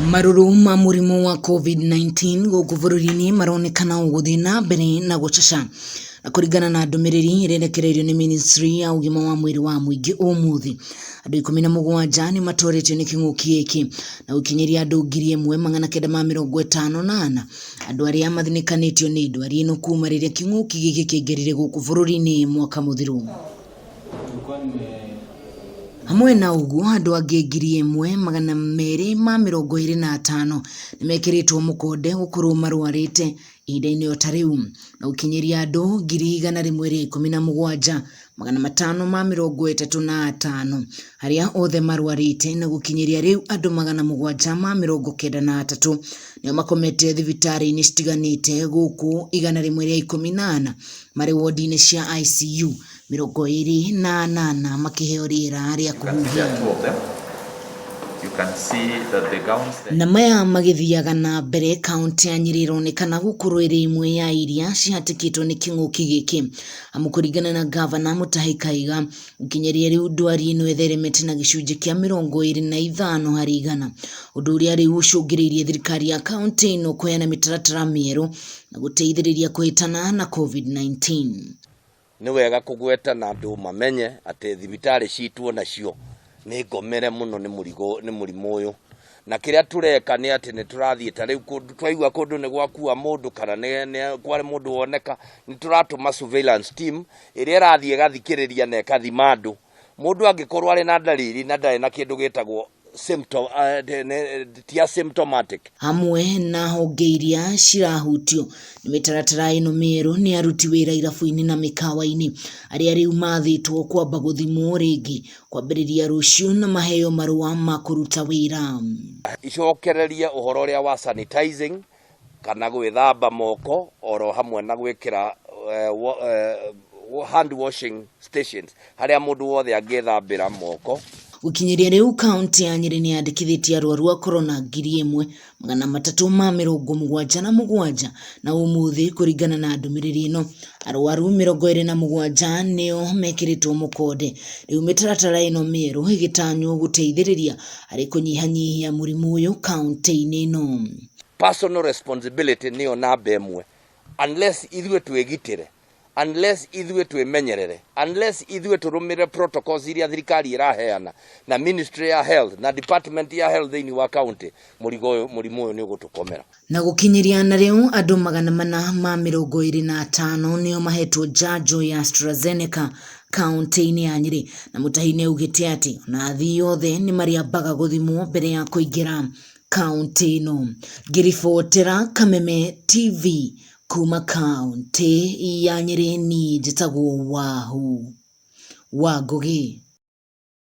Marũrũ ma mũrimũ wa Covid-19 gũkũ bũrũri-inĩ maronekana o gũthiĩ na mbere na gũcaca. Na kũringana na ndũmĩrĩri ĩrĩa ĩrekereirio nĩ ministry ya ũgima wa mwĩrĩ wa mũingĩ ũmũthĩ, andũ 17 nĩ matoretio nĩ kĩng'ũki gĩkĩ na gũkinyĩria andũ 1954 andũ arĩa mathinĩkanĩtio nĩ ndwari ĩno kuma rĩrĩa kĩng'ũki gĩkĩ kĩaingĩrire gũkũ bũrũri-inĩ mwaka mũthiru. Hamwe na ũguo andũ angĩ 1225 nĩmekĩrĩtwo mũkonde gũkorwo marwarĩte ihinda-inĩ o ta rĩu na gũkinyĩria andũ 117,535 arĩa othe marwarĩte na gũkinyĩria rĩu andũ 793 nĩo makomete thibitarĩ-inĩ citiganĩte gũkũ 114 marĩ wodi-inĩ cia ICU 28 makĩheo rĩera rĩa kũhuhia. Na maya magĩthiaga na mbere, kaũntĩ ya Nyĩrĩ ĩronekana gũkorwo ĩrĩ ĩmwe ya iria cihatĩkĩtwo nĩ kĩng'ũki gĩkĩ. Amu kũringana na ngavana Mutahi Kahiga, gũkinyĩria rĩu ndwari ĩno ĩtheremete na gĩcunjĩ kĩa 25 harĩ igana. Ũndũ ũrĩa rĩu ũcũngĩrĩirie thirikari ya kaũntĩ ĩno kũheana mĩtaratara mĩerũ na gũteithĩrĩria kũhĩtana na Covid-19. Nĩ wega kũgweta na andũ mamenye atĩ thibitarĩ citũ onacio nĩ ngomere mũno nĩ mũrigo nĩ mũrimũ ũyũ. Na kĩrĩa tũreka nĩ atĩ nĩ tũrathiĩ ta rĩu kũndũ twaigua kũndũ nĩ gwakua mũndũ kana nĩ nĩ kwarĩ mũndũ woneka, nĩ tũratũma surveillance team ĩrĩa ĩrathiĩ ĩgathikĩrĩria na ĩkathima andũ. Mũndũ angĩkorwo arĩ na ndariri na ndarĩ na kĩndũ gĩtagwo symptom, ti asymptomatic. Hamwe na honge iria cirahutio nĩ mĩtaratara ĩno mĩerũ nĩ aruti wĩra irabu-inĩ na mĩkawa-inĩ arĩa rĩu mathĩtwo kwamba gũthimwo rĩngĩ kwambĩrĩria rũciũ na maheo marũa ma kũruta wĩra. Icokererie ũhoro ũrĩa wa sanitizing kana gwĩthamba moko oro hamwe na gwĩkĩra hand washing stations harĩa mũndũ wothe angĩthambĩra moko. Gũkinyĩria rĩu kaũntĩ ya Nyĩrĩ nĩ yandĩkithĩtie arwaru a korona 1377 na ũmũthĩ kũringana na ndũmĩrĩri ĩno arwaru 27 nĩo mekĩrĩtwo mũkonde. Rĩu mĩtaratara ĩno mĩerũ ĩgĩtanywo gũteithĩrĩria harĩ kũnyihanyihia mũrimũ ũyũ kaũntĩ-inĩ ĩno. Personal responsibility nĩyo namba ĩmwe unless ithuĩ twĩgitĩre, unless ithuĩ twĩmenyerere, unless ithuĩ tũrũmĩrĩre protocols iria thirikari ĩraheana na ministry ya health na department ya health thĩinĩ wa county, mũrigo ũyũ mũrimũ ũyũ nĩ ũgũtũkomera. Na gũkinyĩria na rĩu andũ 425 nĩo mahetwo njanjo ya AstraZeneca kaũntĩ-inĩ ya Nyĩrĩ na Mutahi nĩ augĩte atĩ ona athii othe nĩ marĩambaga gũthimwo mbere ya kũingĩra kaũntĩ ĩno. Ngĩribotera Kameme TV kuma kaũntĩ ya Nyĩrĩ niĩ njĩtagwo Wahu wa Ngũgĩ.